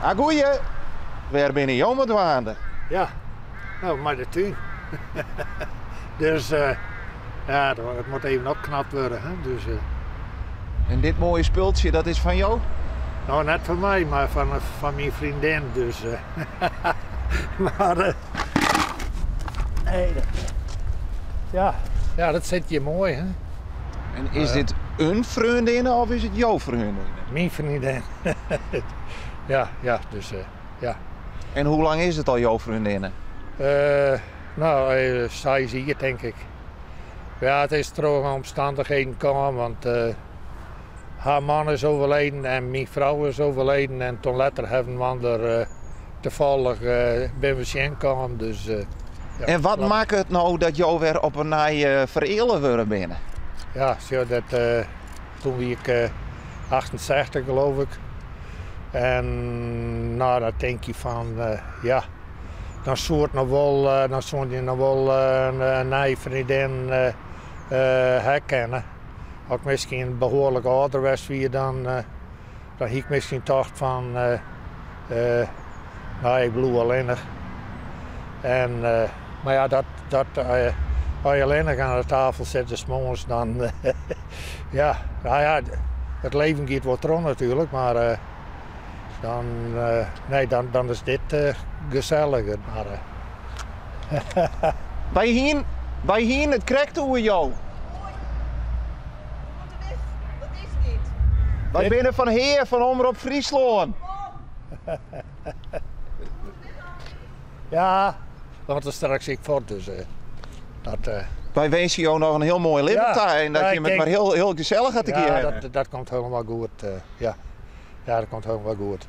Ah, goeie! Wêr binne jo mei dwaande? Ja, no, mei de tún. Dus ja, it moat even opknapt wurde. Hè? Dus, En dit moaie spultsje, dat is fan jo? No, net fan my, mar fan myn freondin. Dus, mar, nee, dat, ja, ja, dat sit hjir moai. Hè? En is dit in freondinne of is it jo freondinne? Myn freondin. Ja, ja, dus ja. En hoe lang is it al jo freondinne? No, 6 jier tink ik. Ja, it is troch omstannichheden kaam, want har man is overleden en myn frou is overleden. En toen letter hawwe we der tafallich binne we tsjinkaam. Dus, ja, En wat makket it no dat jo wer op 'e nij fereale wurde binne? Ja, sjoch, dat, toen wie ik 68 geloof ik. En no, dan tink je fan, ja, dan soe it noch wol, dan soe je noch wol in nije freondin ha kinne. As ik miskien behoarlik âlder west wie, dan hie ik miskien tocht fan, no, ik bliuw allinnich. En, mar ja, dat, as je allinnich oan de tafel sitte 's moarns, dan, ja, no ja, it leven giet wol troch natuerlik, mar dan, nee, dan is dit geselliger. Mar, Wy hienen it krekt oer jo. Wat is dit? Wy binne fan Hea, fan Omrop Fryslân. Ja, want dan straks ik fuort, dus dat. Wy winskje jo noch in hiel moai libben ta en dat ja, je ik it mar denk hiel, hiel gesellich ha te Ja, kear. dat komt hielendal goed. Ja. Ja, dat komt hielendal goed.